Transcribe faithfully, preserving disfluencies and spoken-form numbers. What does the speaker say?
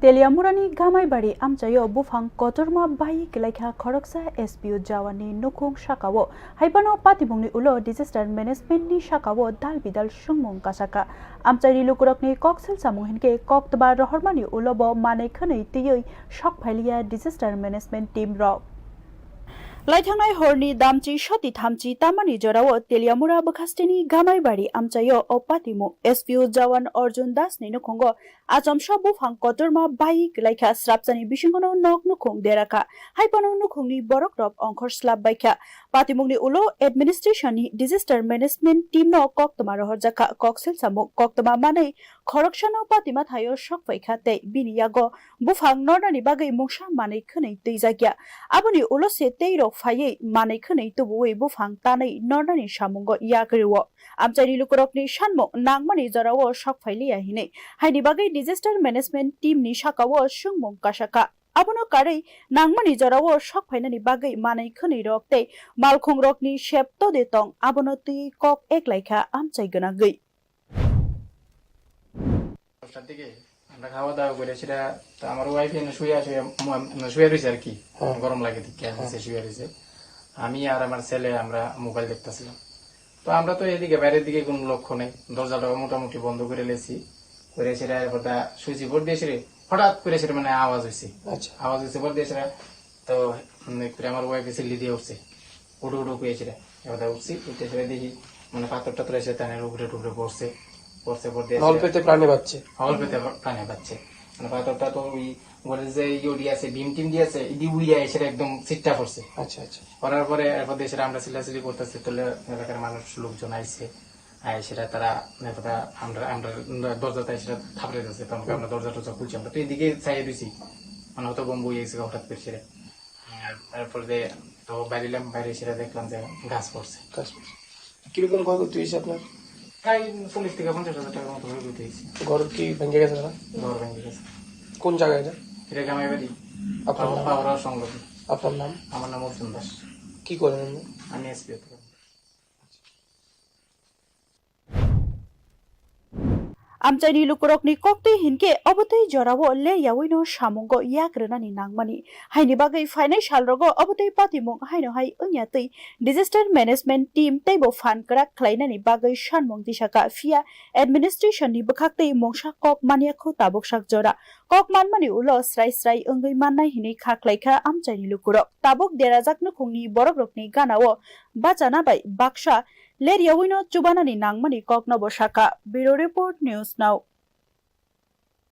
Teliamurani Gamaibari amchaio buphang kotorma bai kwlaikha khoroksa S P O jawanni nukhung sakao, haibano patimungni ulo disaster managementni sakao dal bidal swngmung kasaka. Amchaini lukurokni kok selsamung hinkhe koktwma rohormani ulobo manwi khwnwi twiwi sok phailiya disaster management team rok. Laithangnai horni damchi soti thamchi tamani jorao Teliamura bwkhasteni Gamaibari amchaio o patimung S P O jawan Arjun Das ni nukhungo achomsa buphang kotorma bai kwlaikha, srapsani bisingono nok nukhung derakha, haibano nukhungni borok rok ongkhor slap baikha. Patimungni ulo administration ni disaster management team no koktwma rohorjakha, kok selsamung koktwma manwi khoroksano patima thaio sok phaikha tei bini yago buphang nornani bagwi mungsa manwi khwnwi twijakya. Aboni ulo se tei rok phaiwi manwi khwnwi tubuwi buphang tanwi nornani samungo yak rwo. Amchaini lukurokni sanmung nangmani jorao sok phailiya hinwi haini bagwi disaster management team ni sakao swngmung kasaka. Abono karwi nangmani jorao sok phainani bagwi manwi khwnwi rok tei malkhung rokni sep tode tong, abono twi kok eklaikha amchai gwnagwi. দশটার দিকে আমরা খাওয়া দাওয়া করে সেটা, তো আমার ওয়াইফ এনে শুয়ে শুয়ে, মানে শুয়ে রয়েছে আর কি। হ্যাঁ। গরম লাগে দেখে হ্যাঁ। শুয়ে রয়েছে। আমি আর আমার ছেলে আমরা মোবাইল দেখতেছিলাম। তো আমরা তো এদিকে বাইরের দিকে কোনো লক্ষ্য নেই, দরজাটা মোটামুটি বন্ধ করে লেছি। করে সেটা এরপর দা শুয়েছি, ভোর দিয়ে সেটা হঠাৎ করে সেটা মানে আওয়াজ হয়েছে। আচ্ছা। আওয়াজ হয়েছে, ভোর দিয়ে সেটা তো, উম, করে আমার ওয়াইফ এসে লিদিয়ে উঠছে, উঠো উঠো করে সেটা। এবার দা উঠছি, উঠে সেটা দেখি মানে পাথর টাথর এসে তানের উপরে টুকরে পড়ছে। পড়ছে, পড় দিয়ে নল সেটা পেতে প্রাণে বাঁচছে। নল পেতে প্রাণে বাঁচছে। মানে পাথরটা তো ওই ঘরে যে ইয়ে দিয়ে আছে, ভীম টিম দিয়ে আছে, ইদি উইয়া এসে একদম সিটটা পড়ছে। আচ্ছা, আচ্ছা। করার পরে এরপর দিয়ে সেটা আমরা চিল্লাচিল্লি করতেছি, তাহলে এলাকার মানুষ লোকজন আইছে। আয় সেটা তারা, মানে, তারা আমরা, আমরা দরজাতে সেটা থাপড়ে যাচ্ছে, তখন আমরা দরজা টরজা খুলছি, আমরা তো এদিকে চাইয়ে দিছি, মানে, হয়তো বোম বই এসে হঠাৎ করে সেটা। আর তারপর যে তো বাইরে এলাম, বাইরে সেটা দেখলাম যে গাছ পড়ছে। গাছ পড়ছে। কিরকম ক্ষয়ক্ষতি হয়েছে আপনার? প্রায় চল্লিশ থেকে পঞ্চাশ হাজার টাকার মতো ক্ষয়ক্ষতি হয়েছে। ঘর কি ভেঙে গেছে দাদা? ঘর ভেঙে গেছে। কোন জায়গা এটা? এটা গামাইবাড়ি। আপনার নাম? পাওরা সংলগ্ন। আপনার নাম? আমার নাম অর্জুন দাস। কি করেন আপনি? আমি এসপিও থেকে। Amchaini lukurokni koktwi hinkhe obotwi jorao leryaui no samungo yak rwnani nangmani. Haini bagwi phainai salrogo obotwi patimung haino hai wngya twi disaster management team teibo phan kwrak khlainani bagwi sanmung tisaka, phiya administration ni bwkhaktwi mungsa kok manya khu tabuk sak jora. Kok manmani ulo srai srai wngwi mannai hinwi kha khlaikha amchaini lukurok. Tabuk derajak nukhungni borokrokni ganao bachana bai baksa leryaui no chubanani nangmani kokno bo saka. Bureau Report, News Now.